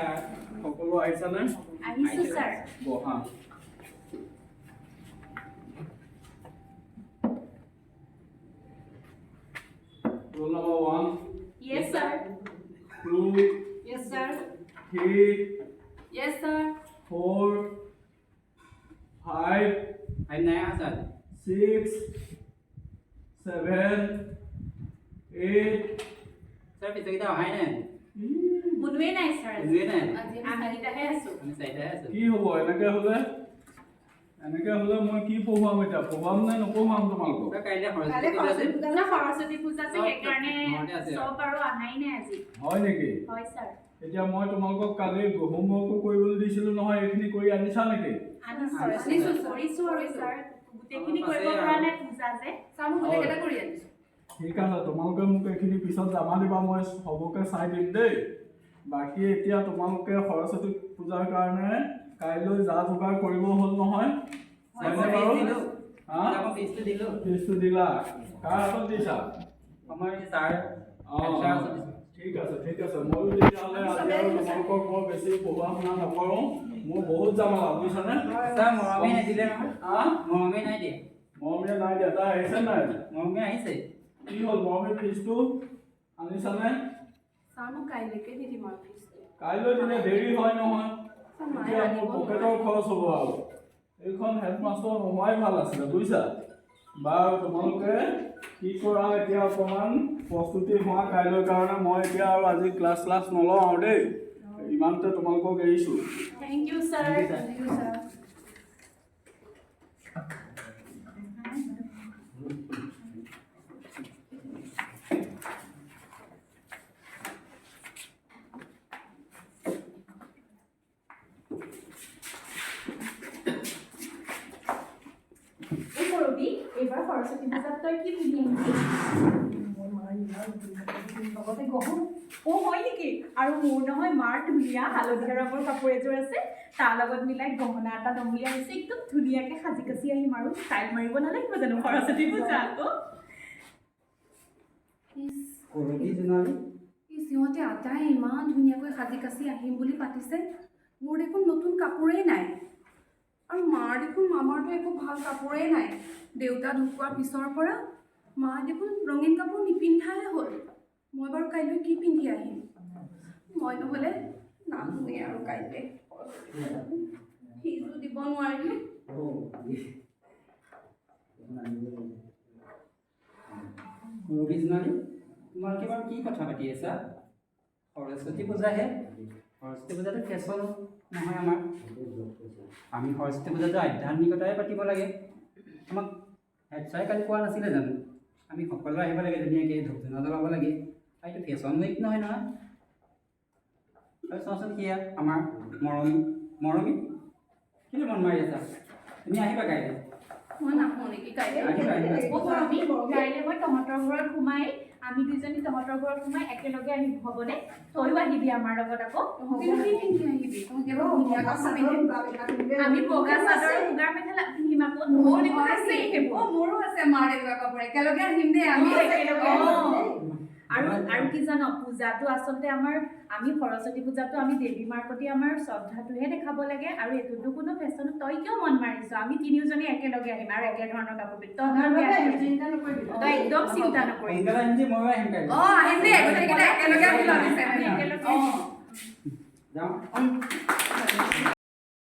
Sir. সকলো আহিছানে? আহিছোঁ sir. বহা। Roll number 1, yes sir. 2, yes sir. 3, yes sir. 4, 5, 5 নাই অহা ছাৰ। 6, 7, 8। ছাৰ, পিছৰকেইটা অহাই নাই। কোনোৱেই নাই ছাৰ। কোনোৱেই নাই। আমি কেইটাহে আছোঁ। আমি চাৰিটাহে আছোঁ। কি হ'ব এনেকে হ'লে? এনেকে হ'লে মই কি পঢ়ুৱাম এতিয়া? পঢ়ুৱাম নে নপঢ়ুৱাম তোমালোকক? ছাৰ, কাইলৈ সৰস্বতী পূজা যে। ছাৰ, সৰস্বতী পূজা যে, চব সেইকাৰণে ঘৰতে আছে। চব আৰু অহাই নাই আজি। হয় নেকি? হয় ছাৰ। এতিয়া মই তোমালোকক কালি হোমৱৰ্কো কৰিবলৈ দিছিলোঁ নহয়, এইখিনি কৰি আনিছা নেকি? আনিছোঁ। আনিছোঁ। কৰিছোঁ আৰু ছাৰ, গোটেইখিনি অলপ কৰিব আছে পৰা আৰু। নাই, পূজা যে। ছাৰ, মই গোটেইকেইটা কৰি আনিছোঁ। ঠিক আছে, তোমালোকে মোক এইখিনি পিছত জমা দিবা, মই চবকে চাই দিম দেই। বাকী এতিয়া তোমালোকে সৰস্বতী পূজাৰ কাৰণে কাইলৈ যা যোগাৰ কৰিব হ'ল নহয়? ছাৰ, হয়নে মই বাৰু? ফিজ দিলোঁ। হা? ছাৰ, মই ফিজটো দিলোঁ। ফিজটো দিলা? কাৰ হাতত দিছা? আমাৰ এই ছাৰ, অঁ, হেড ছাৰৰ ওচৰত দিছোঁ। ঠিক আছে, ঠিক আছে। ময়ো তেতিয়াহ'লে আজি আৰু তোমালোকক বৰ বেছি পঢ়োৱা শুনা নকৰোঁ, মোৰ বহুত জামালা, বুজিছানে? ছাৰ, মৰমে নিদিলে নহয়। হা? মৰমে নাই দিয়া। মৰমীয়ে নাই দিয়া? তাই আহিছে নাই? মৰমে আহিছে। কি হ'ল মৰমী, ফিজটো আনিছানে? ছাৰ, মই কাইলৈকে দি দিম আৰু ফিজটো। কাইলৈ দিলে দেৰি হয় নহয়। ছাৰ, মায়ে এতিয়া মোৰ আনিব পকেটৰ খৰচ হ'ব আৰু। এইখন হেডমাষ্টৰ নোহোৱাই ভাল আছিলে, বুজিছা? বাৰু, তোমালোকে কি কৰা, এতিয়া অকণমান প্ৰস্তুতি হোৱা কাইলৈৰ কাৰণে। মই এতিয়া আৰু আজি ক্লাছ ক্লাছ নলওঁ আৰু দেই, ইমানতে তোমালোকক এৰিছোঁ। Thank you sir. Thank you, sir. Thank you sir. এই কৰবি, এইবাৰ সৰস্বতী পূজাত তই কি পিন্ধি আহিবি? লগতে গহনা। অ' হয় নেকি? আৰু মোৰ নহয় মাৰ ধুনীয়া হালধীয়া ৰঙৰ কাপোৰ এযোৰ আছে, তাৰ লগত মিলাই গহনা এটা ল'ম বুলি আহিছে। একদম ধুনীয়াকৈ সাজি কাচি আহিম আৰু, ষ্টাইল মাৰিব নালাগিব জানো? সৰস্বতী পূজা আকৌ। ইছ, কৰবি, জোনালী। ইছ, সিহঁতে আটাই ইমান ধুনীয়াকৈ সাজি কাচি আহিম বুলি পাতিছে, মোৰ দেখোন নতুন কাপোৰেই নাই। আৰু মাৰ দেখোন, মামাৰতো একো ভাল কাপোৰেই নাই। দেউতা ঢুকোৱাৰ পিছৰ পৰা মা দেখোন ৰঙীন কাপোৰ নিপিন্ধাই হ'ল। মই বাৰু কাইলৈ কি পিন্ধি আহিম? মই নহ'লে নাহোঁৱেই আৰু কাইলৈ। ফিজো দিব নোৱাৰিলোঁ। কৰবি, জোনালী, তোমালোকে বাৰু কি কথা পাতি আছা? সৰস্বতী পূজাহে। সৰস্বতী পূজাটো ফেশ্বন নহয় আমাৰ। আমি সৰস্বতী পূজাটো আধ্যাত্মিকতাৰে পাতিব লাগে। আমাক হেড ছাৰে কালি কোৱা নাছিলে জানো? আমি সকলোৱে আহিব লাগে, ধুনীয়াকৈ ধূপ ধূনা জ্বলাব লাগে। আৰু এইটো ফেশ্বন উইক নহয় নহয়। আৰু চোৱাচোন, সেয়া আমাৰ মৰমী। মৰমী, কেলৈ মন মাৰি আছা? তুমি আহিবা কাইলৈ। মই নাহোঁ নেকি কাইলৈ? আহিবা, আহিবা। অ' কৰবি, কাইলৈ মই তহঁতৰ ঘৰত সোমাই, আমি দুজনী তহঁতৰ ঘৰত সোমাই একেলগে আহিম, হ'বনে? তয়ো আহিবি আমাৰ লগত আকৌ। কিন্তু কি পিন্ধি আহিবি তহঁতি? এবাৰ ধুনীয়া কাপোৰ পিন্ধিম। আমি বগা চাদৰ, মুগাৰ মেখেলা পিন্ধিম আকৌ। মোৰ দেখোন আছেই সেইবোৰ। অ, মোৰো আছে মাৰ এনেকুৱা কাপোৰ। একেলগে আহিম দেই আমি। অ, একেলগে অ। আহিম। আৰু আৰু কি জান, পূজাটো আচলতে আমাৰ, আমি সৰস্বতী পূজাটো আমি দেৱী মাৰ প্ৰতি আমাৰ শ্ৰদ্ধাটোহে দেখাব লাগে আৰু এইটোতো কোনো ফেশ্বন। তই কিয় মন মাৰিছ? আমি তিনিওজনী একেলগে আহিম আৰু একেধৰণৰ কাপোৰ পিন্ধি। তই ইমান বেয়া নকৰিবি। চিন্তা নকৰিবি। তই একদম চিন্তা নকৰিবি। সোনকালে আহিম যে, ময়ো আহিম কাইলৈ। অ, আহিম দেই, গোটেইকেইটা একেলগে আহিম আমি। আমি একেলগে অ। আহিম। যাওঁ। অ।